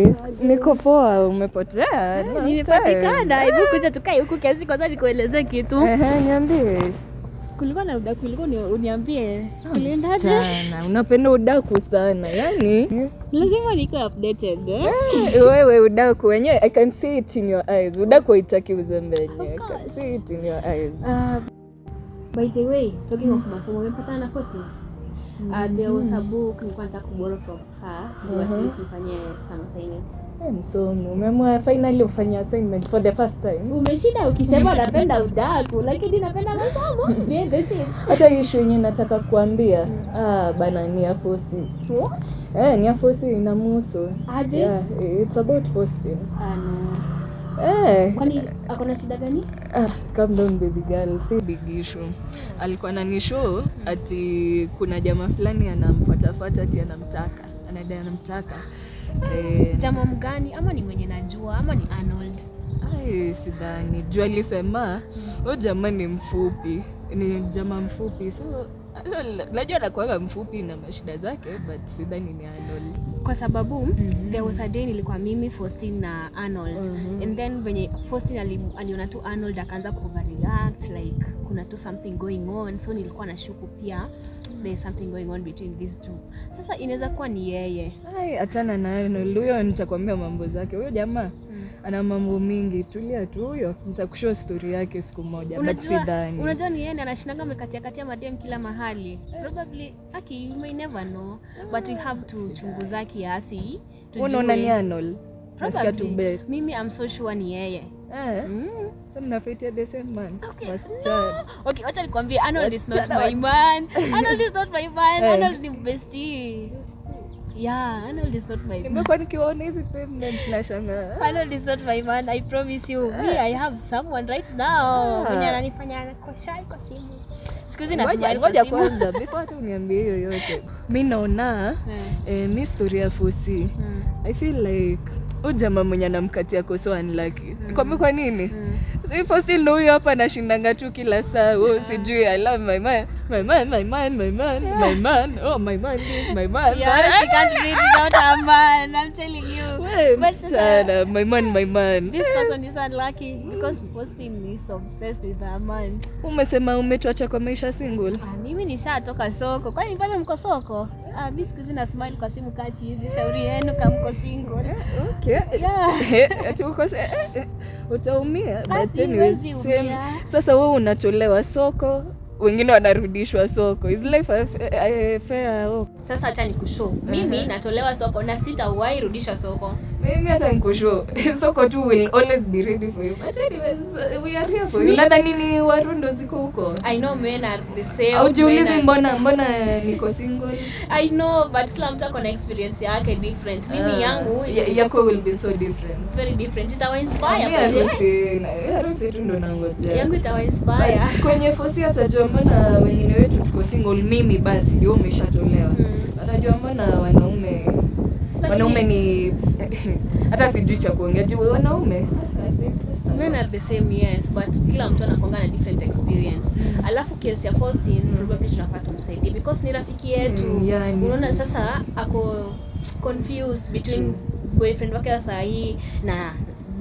Ai, niko poa, umepotea. Long time. Nimepatikana. Hebu kuja tukae huku kiasi kwanza nikuelezee kitu. Ehe, niambie. Kulikuwa na udaku, ulikuwa uniambie. Kuliendaje? Msichana, unapenda udaku sana yani. Lazima niko updated, eh? Wewe udaku wenyewe, I can see it in your eyes. Udaku haitaki uzembe wenyewe. I can course. see it in your eyes. By the way, talking of masomo, umepatana na Faustin? There was a book nilikuwa nataka kuborrow from her ndio at least nifanye some assignments. Eh, msomi, umeamua finally ufanye assignment for the first time. Umeshinda ukisema napenda udaku, lakini napenda masomo. Behind the scenes. Hata issue yenyewe nataka kuambia, ah, bana ni ya Fosi. What? Eh, ni ya Fosi inamuhusu. Aje? Yeah, it's about Faustin. Ah, no. Eh, Kwani akona shida gani? ah, calm down baby girl, si big issue. Alikuwa ananishow ati kuna jamaa fulani anamfuatafuata ati anamtaka, anadai anamtaka. Eh, Jamaa mgani ama ni mwenye najua ama ni Arnold? ai, sidhani. Juu alisema huyo jamaa ni mfupi, ni jamaa mfupi, so najua anakuanga mfupi na mashida zake, but sidhani ni Arnold. Kwa sababu there was a day nilikuwa mimi Faustin na Arnold and then venye Faustin aliona tu Arnold akaanza kuoverreact like kuna tu something going on, so nilikuwa nashuku pia there is something going on between these two. Sasa inaweza kuwa ni yeye. Ai, achana na Arnold, huyo nitakwambia mambo zake. Huyo jamaa ana mambo mingi, tulia tu huyo, nitakushow story yake siku moja, but Unajua, sidhani. unajua ni yeye ndiye anashindanga amekatia katia madem kila mahali. Probably aki you may never know, but we have to chunguza kiasi tujue. Unaona ni Arnold? Nasikia tu Probably. bet. Mimi I'm so sure ni yeye. Eh, Mm. so mnafightia the same man. Okay, Wasichana. Okay, wacha nikwambie Arnold is not Wasichana my man. Arnold is not my man. Eh. Arnold ni bestie. Yeah, Arnold is not my man. Nimekuwa nikiwaona hizi pavements nashangaa. Arnold is not my man, I promise you. Me, I have someone right now. Ah. Mwenye ananifanya kwa shy kwa simu. Siku hizi na Ngoja smile kwa ngoja simu. kwanza before hata uniambie hiyo yote. Mi naona Eh. mi story ya Fosi. I feel like huyu jamaa mwenye anamkatia ko so unlucky. Nikwambie kwa nini? Si Faustin ndo huyo hapa anashindanga tu kila saa. Oh, sijui I love my man, my man, my man, my man, my man. Oh, my man this, my man. Yeah, she can't breathe without her man. I'm telling you. We, But sasa, msichana, my man, my man. this person is unlucky because Faustin is obsessed with her man. Umesema umetuacha kwa maisha single. Ah, mimi nishatoka soko. Kwani pale mko soko? Ah, mimi siku hizi na smile kwa simu kachi hizi. Shauri yenu kama mko single. Okay. Yeah. Ati uko utaumia. But Ati anyways, huwezi same. umia. Sasa wewe unatolewa soko, wengine wanarudishwa soko. Is life a fair? Oh. Sasa acha nikushow. Mimi natolewa soko na sitawahi rudishwa soko. Mimi hata nikushow. Soko tu will always be ready for you. But anyways, we are here for you. Nadhani ni warundo ziko huko. I know men are the same. Aujiulizi Men are- mbona niko single? I know but kila mtu ako na experience yake different. Mimi yangu Yako will be so different. very different. Itawa inspire. Mi by the way. harusi harusi tu ndo nangojea. Yangu itawa inspire. But kwenye Fosi atajua mbona wengine wetu tuko single, mimi basi ndio umeshatolewa. Atajua mbona wanaume Lakini- wanaume ni hata sijui cha kuongea juu wanaume Men are the same, yes, but kila mtu anakuanga na different experience. Alafu case ya Faustin probably tunafaa tumsaidie because ni rafiki yetu. Yeah, ni Unaona sasa ako confused between boyfriend wake wa saa hii na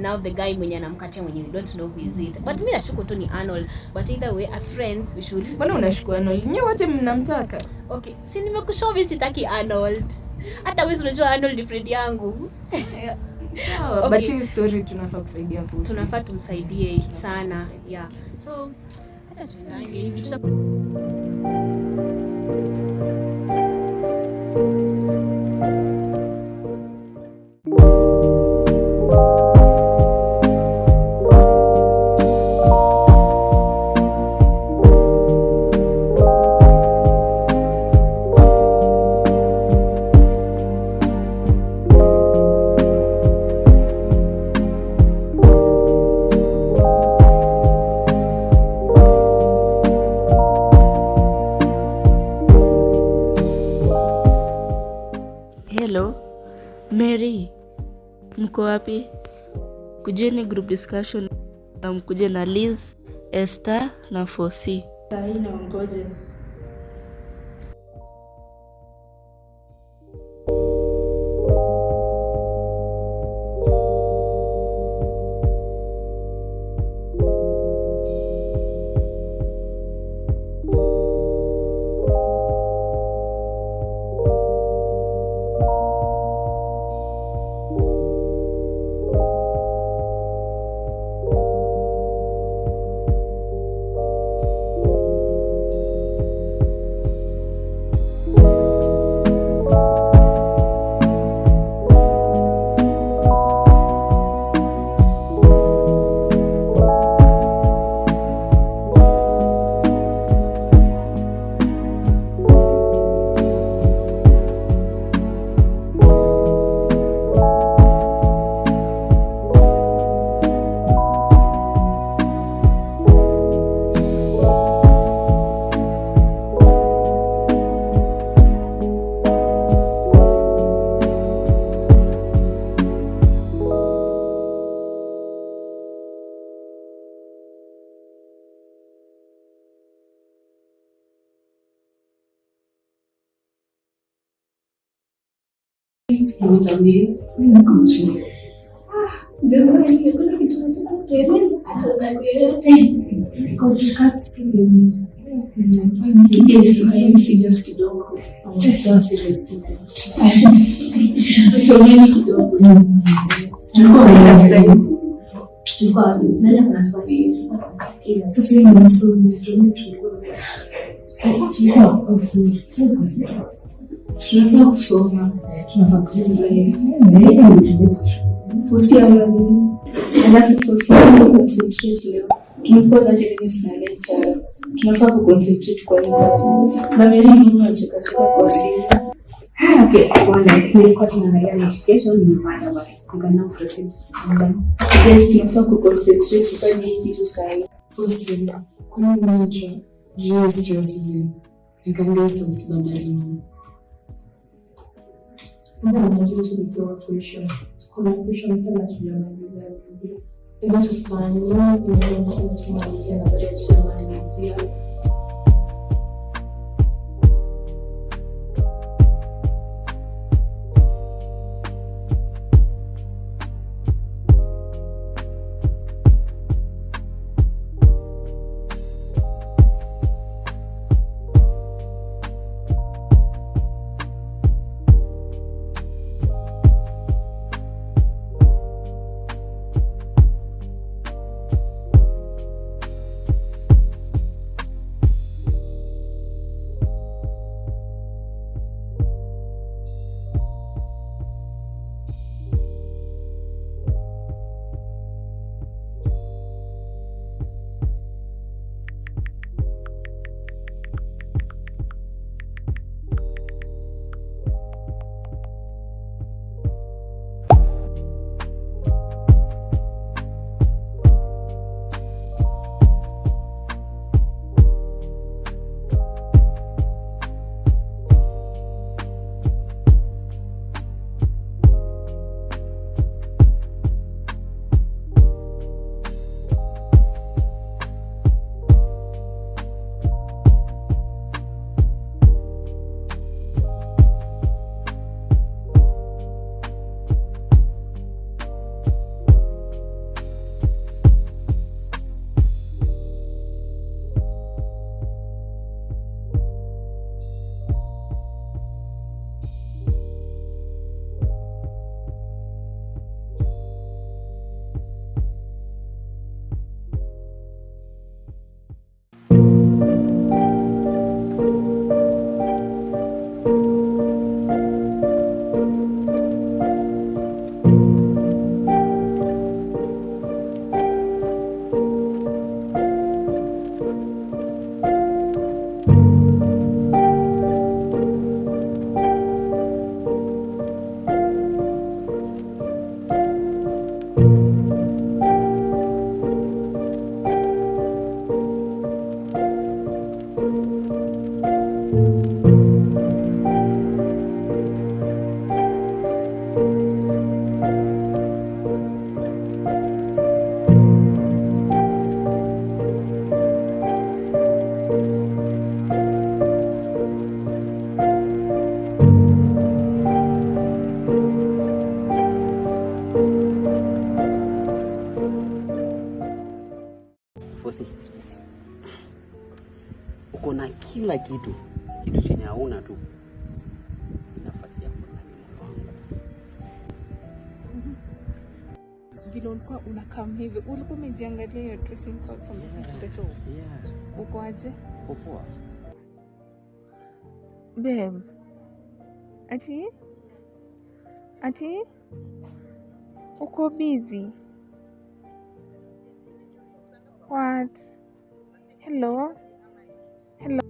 now the guy mwenye anamkatia mwenye we don't know who is it. But mi nashuku tu ni Arnold. But either way as friends we should. Mbona unashuku Arnold? Nyewe wote mnamtaka. Okay, si nimekushow mimi sitaki Arnold. Hata wewe unajua Arnold ni friend yangu. Sawa, Okay. but hii story tunafaa kusaidia Fosi. Tunafaa tumsaidie sana. Yeah. So hata tuendange hivi Hello, Mary, mko wapi? Kujeni group discussion na mkuje na Liz, Esther na Fosi. Saa hii naongoje. Niambie. Niko tu. Jamani, hakuna kitu nataka kutueleza hata udani yoyote. Niko tu cut serious. Yes, tukaeni serious kidogo. Sawa, serious tu. Tusomeni kidogo. Tulikuwa last time. Tulikuwa nani kuna swali? Sasa hivi ni msomi, tulikuwa tulikuwa oh, sorry. Tulikuwa serious. Tunafaa kusoma. Tunafaa kusoma. Fosi ama nini? Alafu Fosi concentrate leo. Tumekuwa 30 minutes na lecture. Tunafaa kuconcentrate kwa hii kazi. Na Mary mbona unachekacheka kwa simu? Ah, okay, pole. Nilikuwa tunaangalia notification nimepata, but we can now proceed. Yes, tunafaa kuconcentrate tufanye hii kitu sahi. Firstly, kwani umeacha juu ya stress zenu? I can guess what's bothering you. Mbona unajua tulipewa pressures. Kuna pressure tena tujamalizia vizuri. Hebu tufanye inaona tumalizia na bado tujamalizia. Fosi, uko na kila kitu, kitu chenye hauna tu ni nafasi yako ndani ya moyo wangu. Vile ulikuwa unakam hivi, ulikuwa umejiangalia your dressing code from the head to the toe? Yeah, Uko aje? uko poa. Babe. Ati? Ati? Uko busy? What? Hello? Hello?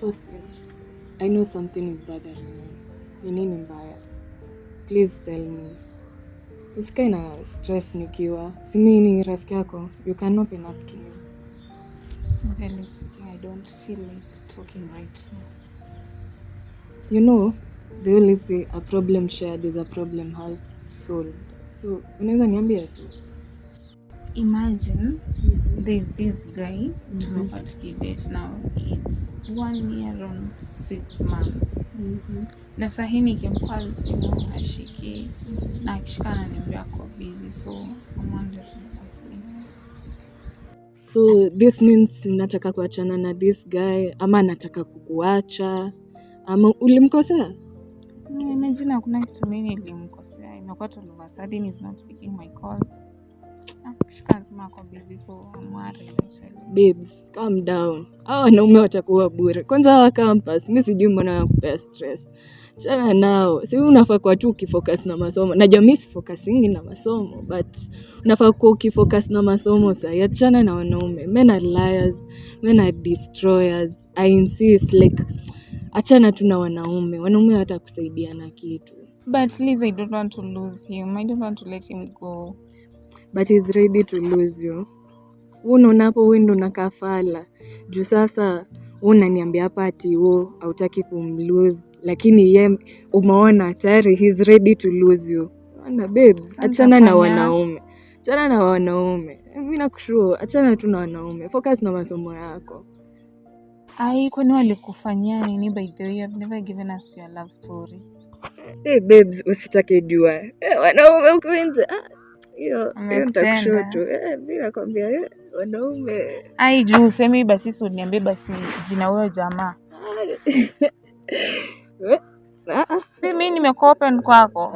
Austin, I know something is bothering you. Ni nini mbaya? Please tell me. Usikae na stress nikiwa. Si mimi ni rafiki yako. You can open up to me. Sincerely speaking, I don't feel like talking right now. You know, they always say a problem shared is a problem half solved. So, unaweza niambia tu. Imagine there's this guy tumekuwa tukidate now, it's 1 year on 6 months, na sahii nikimcall simu hashiki, na akishika ananiambia ako busy, so I'm wondering what's going on. So, this means mnataka kuachana na this guy ama anataka kukuacha ama ulimkosea? No, imagine hakuna kitu mimi nilimkosea, imekuwa tu all of a sudden he's not picking my calls. Akishika anasema ako busy, so I'm worried actually. Babes, calm down. Hawa wanaume watakuwa bure. Kwanza hawa campus, mi sijui mbona wanakupea stress. Chana nao. Si unafaa kuwa tu ukifocus na masomo. Najua mi sifocusingi na masomo, but unafaa kuwa ukifocus na masomo sahi. Achana na wanaume. Men are liars, men are destroyers. I insist, like, achana tu na wanaume. Wanaume hawatakusaidia na kitu. But Liz, I don't want to lose him. I don't want to let him go. But he's ready to lose you. Wewe unaona hapo wewe ndo unakaa fala. Juu sasa wewe unaniambia hapa ati wewe hautaki kumlose, lakini ye umeona tayari he's ready to lose you. Ona babes, Sasa achana na nitafanya- wanaume. Achana na wanaume. Mimi nakushauri, achana tu na wanaume. Focus na masomo yako. Ai, kwani walikufanyia nini? By the way, you have never given us your love story. Hey babes, usitake jua. Eh, wanaume huku nje. Ah, hiyo hiyo Wamekutenda. nitakushow tu. Eh, mimi nakwambia wanaume. Ai, juu usemi basi, si uniambie basi jina huyo jamaa. Eh, ah, ah. Si mi nimekuwa open kwako.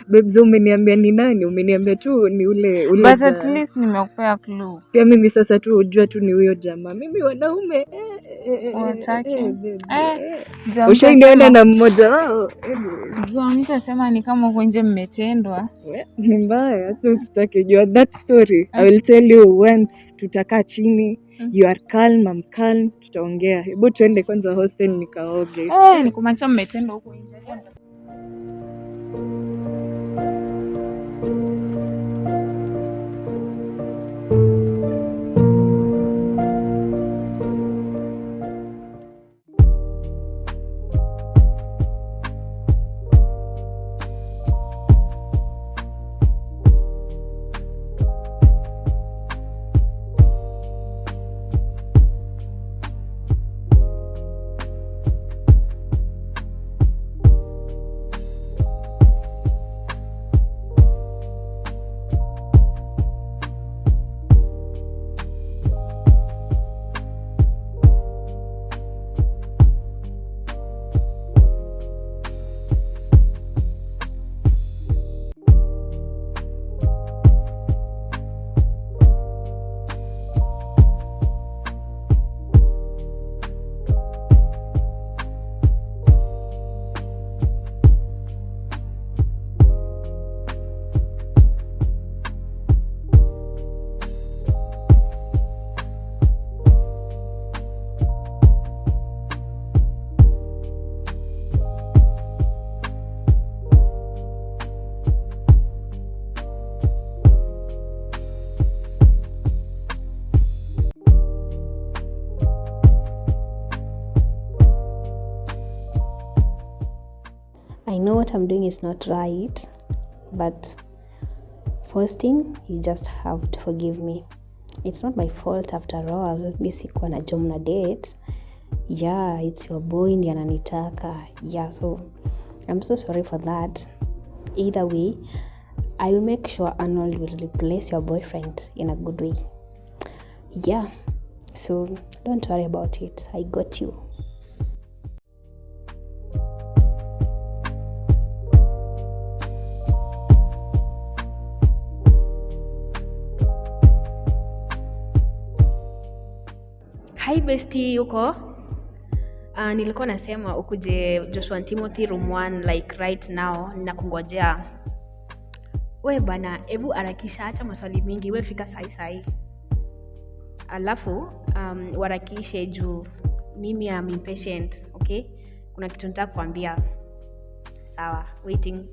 Babes, umeniambia ni nani? Umeniambia tu ni ule ule But at least nimekupea clue. Pia mimi sasa tu ujua tu ni huyo jamaa. Mimi wanaume Hutaki? Babes, Eh, eh. Ushainiona na mmoja wao? Anyways, Juu mtasema ni kama huko nje mmetendwa. Ni mbaya, so usitake jua that story. I will tell you once tutakaa chini. You are calm, I'm calm, tutaongea. Hebu tuende kwanza hostel nikaoge. Eh, ni kumaanisha mmetendwa huko nje. I know what I'm doing is not right, but first thing, you just have to forgive me. It's not my fault after all. Mi sikuwa najua mna date. Yeah, it's your boy ndiye ananitaka. Yeah, so I'm so sorry for that. Either way, I will make sure Arnold will replace your boyfriend in a good way. Yeah, so don't worry about it. I got you. Hi bestie, uko? Nilikuwa nasema ukuje Joshua and Timothy room 1 like right now, nakungojea. We bana, ebu harakisha, acha maswali mingi, we fika sahi sahi. Alafu warakishe juu mimi am impatient, okay? Kuna kitu nataka kuambia. Sawa, waiting.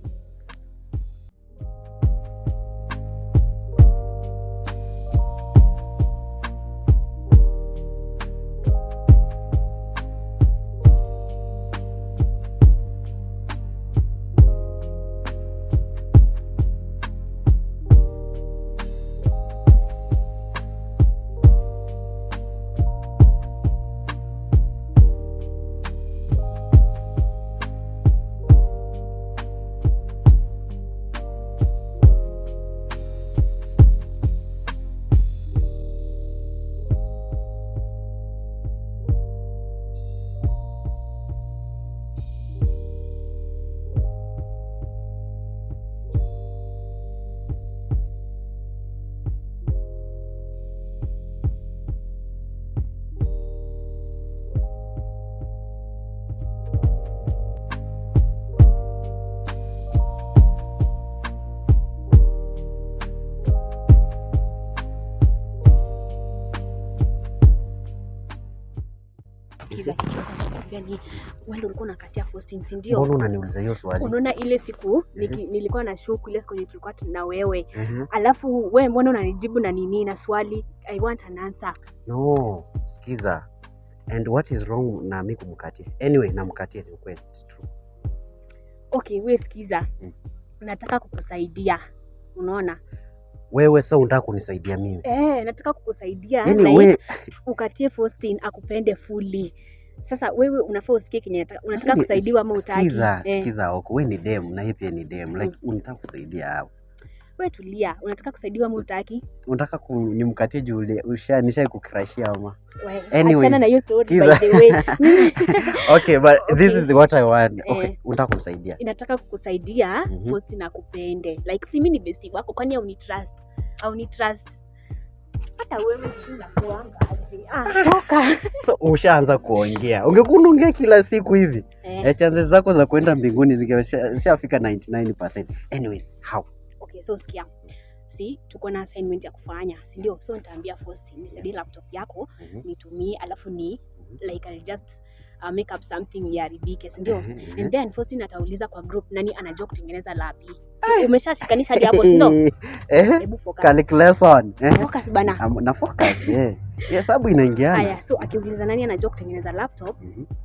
Sikiza, kitu nataka kukwambia ni wewe ndio ulikuwa unakatia Faustin, si ndio? Mbona unaniuliza hiyo swali? Unaona ile siku nilikuwa na shuku ile siku yenye tulikuwa na wewe. Mhm. Alafu wewe mbona unanijibu na nini na swali? I want an answer. No, sikiza. And what is wrong na mi kumkatia? Anyway, namkatia ni ukweli. It's true. Okay, wewe sikiza. Nataka kukusaidia. Unaona? Wewe sasa unataka kunisaidia mimi? Eh, nataka kukusaidia Yaani like we ukatie Faustin akupende fully. Sasa wewe unafaa usikie kenye unataka Yaani, kusaidiwa ama utaki. Sikiza, Eh, sikiza Oko, wewe ni dem na yeye pia ni dem. Like unataka kusaidia hapo. Wewe tulia, unataka kusaidiwa ama utaki? Unataka nimkatie juu nishai kukrashia ama? We, Anyways, achana na hiyo story by sikiza. the way. Okay, but this Okay. is what I want. Okay, Eh. unataka kumsaidia. Inataka kukusaidia Faustin akupende. Like si mimi ni bestie wako, kwani haunitrust? Haunitrust? Hata wewe sijui unakuanga aje. Ah, toka. So ushaanza kuongea. Ungekuwa unaongea kila siku hivi. Eh. Eh, chances zako za kwenda mbinguni zingeshafika 99%. Anyways, how? Okay, so sikia. Si tuko na assignment ya kufanya, si ndio? So nitaambia Faustin nisaidie laptop yako nitumie, alafu ni like I'll just make up something iharibike, si ndio? Mhm. And then Faustin atauliza kwa group nani anajua kutengeneza lapi. Si umeshashikanisha hadi hapo, si ndio? Eh, Hebu focus. calculation. Eh. Focus bana. Na focus, eh. Hesabu inaingiana. Haya, so akiuliza nani anajua kutengeneza laptop,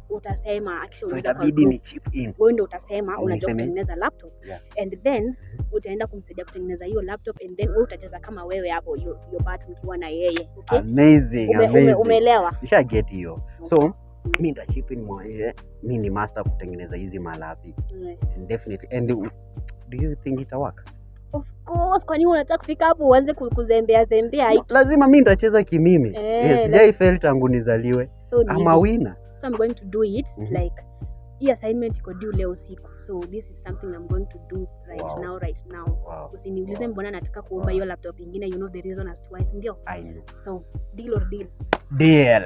utasema So akishauliza kwa itabidi group, ni chip in. wewe ndio utasema unajua Niseme? kutengeneza laptop and then utaenda kumsaidia kutengeneza hiyo laptop and then wewe utacheza kama wewe hapo hiyo hiyo part mkiwa na yeye, okay? Amazing, amazing. Umeelewa? Nisha get hiyo. So mi nita chip in mwenyewe. Mi ni master kutengeneza hizi malapi. And definitely. And do you think ita work? Of course, kwani unataka kufika hapo uanze kuzembea zembea? No, lazima mi nitacheza kimimi. Eh, Yes, sijai fail tangu nizaliwe. So ni I'm a hivi. winner. So I'm going to do it like hii assignment iko due leo usiku. So this is something I'm going to do right now, right now. Usiniulize mbona nataka kuomba hiyo laptop ingine, you know the reason as to why, si ndio? I know. So deal or deal. Deal.